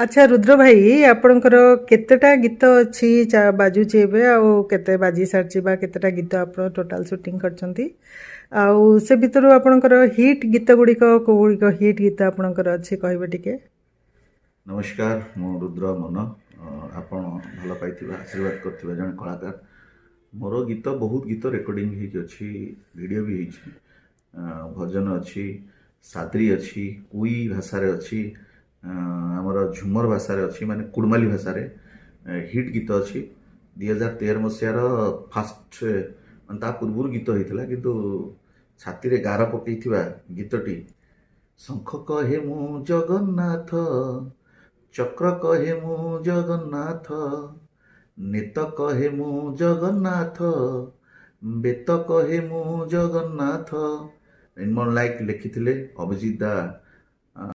ଆଚ୍ଛା ରୁଦ୍ର ଭାଇ, ଆପଣଙ୍କର କେତେଟା ଗୀତ ଅଛି ବାଜୁଛି ଏବେ ଆଉ କେତେ ବାଜି ସାରିଛି ବା କେତେଟା ଗୀତ ଆପଣ ଟୋଟାଲ ସୁଟିଂ କରିଛନ୍ତି ଆଉ ସେ ଭିତରୁ ଆପଣଙ୍କର ହିଟ୍ ଗୀତ ଗୁଡ଼ିକ କେଉଁ ଗୁଡ଼ିକ ହିଟ୍ ଗୀତ ଆପଣଙ୍କର ଅଛି, କହିବେ ଟିକେ? ନମସ୍କାର, ମୁଁ ରୁଦ୍ର ମନ, ଆପଣ ଭଲ ପାଇଥିବା, ଆଶୀର୍ବାଦ କରିଥିବା ଜଣେ କଳାକାର। ମୋର ଗୀତ, ବହୁତ ଗୀତ ରେକର୍ଡ଼ିଂ ହେଇକି ଅଛି, ଭିଡ଼ିଓ ବି ହେଇଛି। ଭଜନ ଅଛି, ସାଦ୍ରି ଅଛି, କୁଇ ଭାଷାରେ ଅଛି, ଆମର ଝୁମର ଭାଷାରେ ଅଛି, ମାନେ କୁଡ଼ମାଲି ଭାଷାରେ ହିଟ୍ ଗୀତ ଅଛି। 2013 ମସିହାର ଫାଷ୍ଟ, ମାନେ ତା ପୂର୍ବରୁ ଗୀତ ହେଇଥିଲା, କିନ୍ତୁ ଛାତିରେ ଗାର ପକେଇଥିବା ଗୀତଟି, ଶଙ୍ଖ କହେ ମୁଁ ଜଗନ୍ନାଥ, ଚକ୍ର କହେ ମୁଁ ଜଗନ୍ନାଥ, ନେତ କହେ ମୁଁ ଜଗନ୍ନାଥ, ବେତ କହେ ମୁଁ ଜଗନ୍ନାଥ। ନିର୍ମଳ ନାୟକ ଲେଖିଥିଲେ, ଅଭିଜିତ ଦା